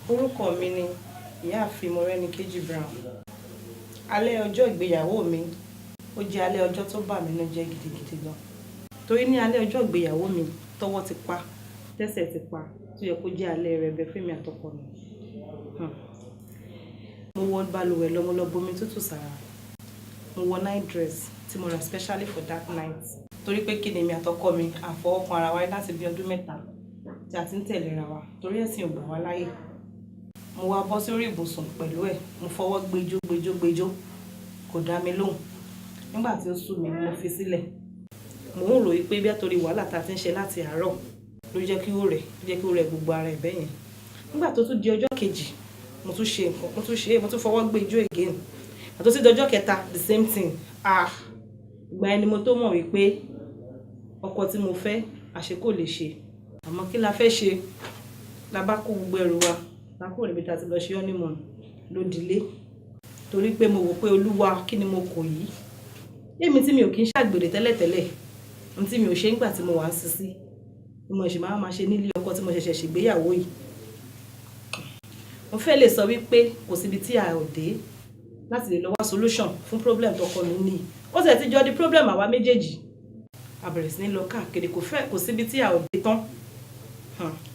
Orúkọ mi ni Ìyáàfin Mọ́rẹ́níkejì Brown. Alẹ́ ọjọ́ ìgbéyàwó mi, ó jẹ́ alẹ́ ọjọ́ tó bà mí nínú jẹ́ gidigidi gan. Torí ní alẹ́ ọjọ́ ìgbéyàwó mi, tọwọ́ ti pa, tẹ́sẹ̀ ti pa, tó yẹ kó jẹ́ alẹ́ rẹ̀bẹ̀ fún èmi àti ọkọ mi. Mo wọ balùwẹ̀ lọ, mo lọ bomi tútù sára. Mo wọ night dress tí mo rà specially for that night. Torí pé kí ni, èmi àti ọkọ mi a fọwọ́ kan ara wa láti bí ọdún 3 tí a ti ń tẹ̀lé ra wa, torí ẹ̀sìn ò gbà wá láyè. Mo wá bọ́ sórí ibùsùn pẹ̀lú ẹ̀, mo fọwọ́ gbẹjó, gbẹjó, gbẹjó, kò dá mi lóhùn. Nígbà tí ó sú mi, mo fi sílẹ̀. Mo ń rò wípé bí torí wàhálà tí a ti ń ṣe láti àárọ̀ ló jẹ́ kí ó rẹ̀, ló jẹ́ kí ó rẹ gbogbo ara ẹ̀ bẹ́yẹn. Nígbà tó tún di ọjọ́ kejì, mo tún ṣe nǹkan, mo tún ṣe, mo tún fọwọ́ gbé ijó again. Ìgbà tó tún di ọjọ́ kẹta, the same thing. Ah! Ìgbà yẹn ni mo tó mọ̀ wípé ọkọ tí mo fẹ́, àṣé kò lè ṣe. Àmọ́ kí la fẹ́ ṣe? La bá kó gbogbo ẹrù wa, la kúrò níbi tí a ti lọ ṣe honeymoon ló di ilé. Torí pé mo wò pé, Olúwa, kí ni mo kò yìí? Èmi tí mi ò kí ń ṣàgbèrè tẹ́lẹ̀tẹ́lẹ̀, ohun tí mi ò ṣe nígbà tí mo wà ń sisi, ni mo ṣì máa máa ṣe nílé ọkọ tí mo ṣẹ̀ṣẹ̀ ṣègbéyàwó yìí. Mo fẹ́ lè sọ wípé kò sí ibi tí a ò dé láti lè lọ wá solution fún problem tó ọkọ mi ní. Ó sì ti jọ di problem àwa méjèèjì. A bẹ̀rẹ̀ sí ní lọ káàkiri, kò fẹ́, kò sí ibi tí a ò dé tán.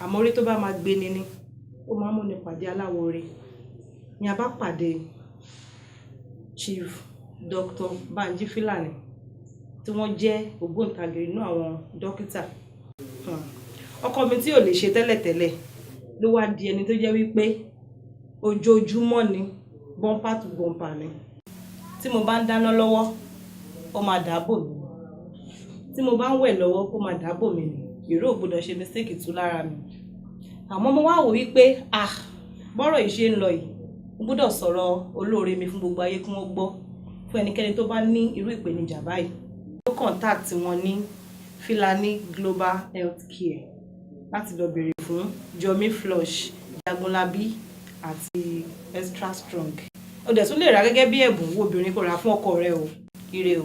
Àmọ́ orí tó bá máa gbé ni, ó máa ń mú ni pàdé aláwo ire. Ni a bá pàdé Chief Dr. Banji Filani, tí wọ́n jẹ́ ògbóǹtagì nínú àwọn dókítà. Ọkọ mi tí ò lè ṣe tẹ́lẹ̀tẹ́lẹ̀ ló wá di ẹni tó jẹ́ wípé ojoojúmọ́ ni bumper to bumper ni. Tí mo bá ń dáná lọ́wọ́, ó máa dàbò mi. Tí mo bá ń wẹ̀ lọ́wọ́, ó máa dàbò mi ni. Ìró ò gbọdọ̀ ṣe mistake tú lára mi. Àmọ́ mo wá wò wípé, ah, bọ́rọ̀ yìí ṣe ń lọ yìí, mo gbọ́dọ̀ sọ̀rọ̀ olóore mi fún gbogbo ayé kí wọ́n gbọ́, fún ẹnikẹ́ni tó bá ní irú ìpèníjà báyìí. Ó contact wọn ní Filani Global Healthcare láti lọ bèèrè fún Jomi Flush, Jagunlabi àti Extra Strong. Ó dẹ̀ tún lè rà gẹ́gẹ́ bí ẹ̀bùn wo obìnrin kó rà fún ọkọ rẹ o. Ire o.